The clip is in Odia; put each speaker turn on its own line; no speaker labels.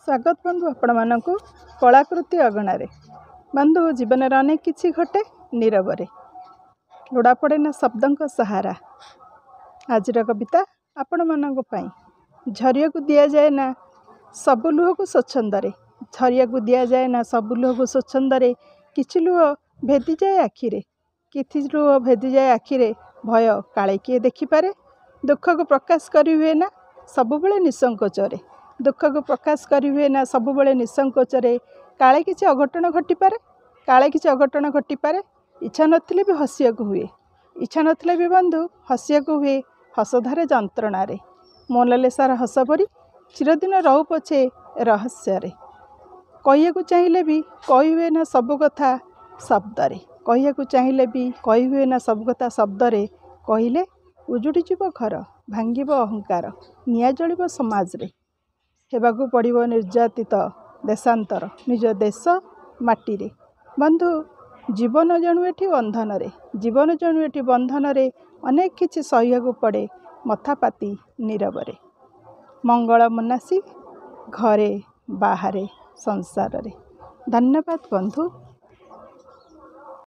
ସ୍ୱାଗତ ବନ୍ଧୁ ଆପଣମାନଙ୍କୁ କଳାକୃତି ଅଗଣାରେ। ବନ୍ଧୁ, ଜୀବନରେ ଅନେକ କିଛି ଘଟେ ନୀରବରେ, ଲୋଡ଼ା ପଡ଼େ ନା ଶବ୍ଦଙ୍କ ସାହାରା। ଆଜିର କବିତା ଆପଣମାନଙ୍କ ପାଇଁ। ଝରିବାକୁ ଦିଆଯାଏ ନା ସବୁ ଲୁହକୁ ସ୍ୱଚ୍ଛନ୍ଦରେ, ଝରିବାକୁ ଦିଆଯାଏ ନା ସବୁ ଲୁହକୁ ସ୍ୱଚ୍ଛନ୍ଦରେ। କିଛି ଲୁହ ଭେଦିଯାଏ ଆଖିରେ, କିଛି ଲୁହ ଭେଦିଯାଏ ଆଖିରେ, ଭୟ କାଳେ କିଏ ଦେଖିପାରେ। ଦୁଃଖକୁ ପ୍ରକାଶ କରିହୁଏ ନା ସବୁବେଳେ ନିଃସଙ୍କୋଚରେ, ଦୁଃଖକୁ ପ୍ରକାଶ କରିହୁଏ ନା ସବୁବେଳେ ନିଃସଙ୍କୋଚରେ, କାଳେ କିଛି ଅଘଟଣ ଘଟିପାରେ, କାଳେ କିଛି ଅଘଟଣ ଘଟିପାରେ। ଇଚ୍ଛା ନଥିଲେ ବି ହସିବାକୁ ହୁଏ, ଇଚ୍ଛା ନଥିଲେ ବି ବନ୍ଧୁ ହସିବାକୁ ହୁଏ, ହସଧାରେ ଯନ୍ତ୍ରଣାରେ। ମୋନାଲିସାର ହସ ପରି ଚିରଦିନ ରହୁ ପଛେ ରହସ୍ୟରେ। କହିବାକୁ ଚାହିଁଲେ ବି କହି ହୁଏ ନା ସବୁ କଥା ଶବ୍ଦରେ, କହିବାକୁ ଚାହିଁଲେ ବି କହି ହୁଏ ନା ସବୁ କଥା ଶବ୍ଦରେ। କହିଲେ ଉଜୁଡ଼ିଯିବ ଘର, ଭାଙ୍ଗିବ ଅହଙ୍କାର, ନିଆଁ ଜଳିବ ସମାଜରେ। ହେବାକୁ ପଡ଼ିବ ନିର୍ଯାତିତ ଦେଶାନ୍ତର ନିଜ ଦେଶ ମାଟିରେ। ବନ୍ଧୁ, ଜୀବନ ଜଣୁ ଏଠି ବନ୍ଧନରେ, ଜୀବନ ଜଣୁ ଏଠି ବନ୍ଧନରେ, ଅନେକ କିଛି ସହିବାକୁ ପଡ଼େ ମଥା ପାତି ନୀରବରେ। ମଙ୍ଗଳ ମନାସି ଘରେ ବାହାରେ ସଂସାରରେ। ଧନ୍ୟବାଦ ବନ୍ଧୁ।